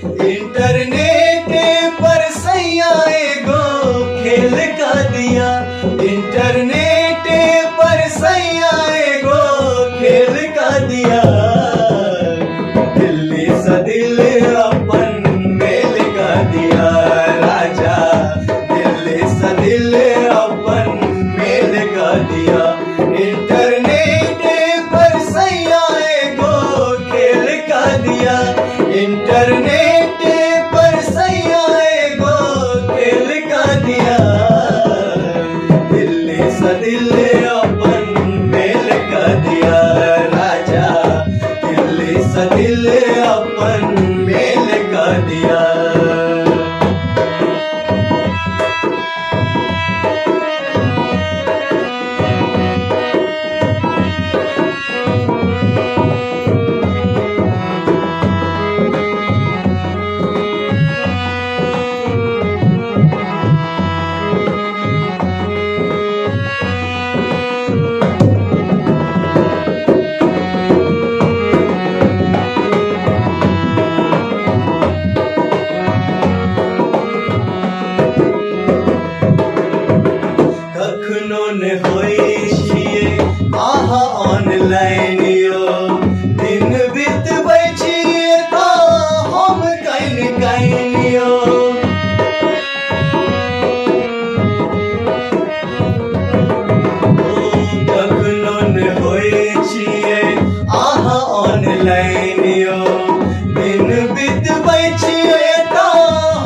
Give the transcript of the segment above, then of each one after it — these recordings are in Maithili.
इंटरनेट पर सैया एगो खेल का दिया। इंटरनेट पर सैया एगो खेल का दिया। दिल्ली से दिल अपन मेल का दिया राजा। दिल्ली से दिल अपन मेल का दिया। इंटरनेट पर सैया एगो खेल का दिया। इंटरनेट पर सैया एगो खेल का दिया। दिल्ली से दिल अपन मेल का दिया राजा। दिल्ली से दिल अपन मेल का दिया। कखनो ने होइ छियै आहा ऑनलाइन यो। दिन बितबै छियै तऽ हम काइन काइन यो। ओ कखनो ने होइ छियै आहा ऑनलाइन यो। दिन बितबै छियै तऽ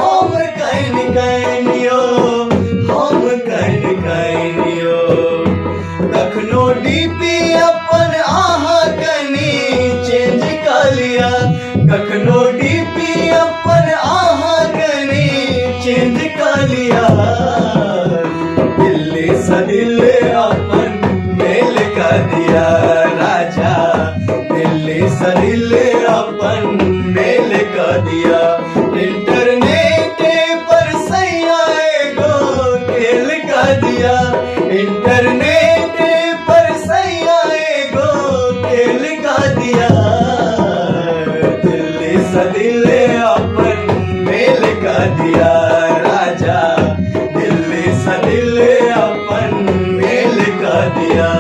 हम काइन काइन यो। हम काइन काइन यो। कखनो डीपी अपन आहा कनी चेंज कऽ लिया। कखनो डीपी अपन आहा कनी चेंज कऽ लिया। दिल्ली से दिल अपन मेल का दिया राजा। दिल्ली से दिल अपन मेल का दिया। इंटरनेट पर सैया एगो खेल का दिया। इंटरनेट पर सैया एगो खेल का दिया। दिल्ली से दिल अपन मेल का दिया राजा। दिल्ली से दिल अपन मेल का दिया।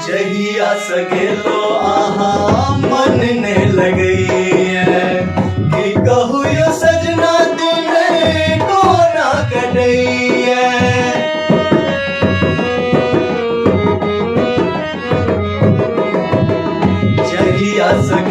जहिया से गेलो आहा मन ने लगैया। की कहू यो सजना दिन कोना कटैया। जहिया से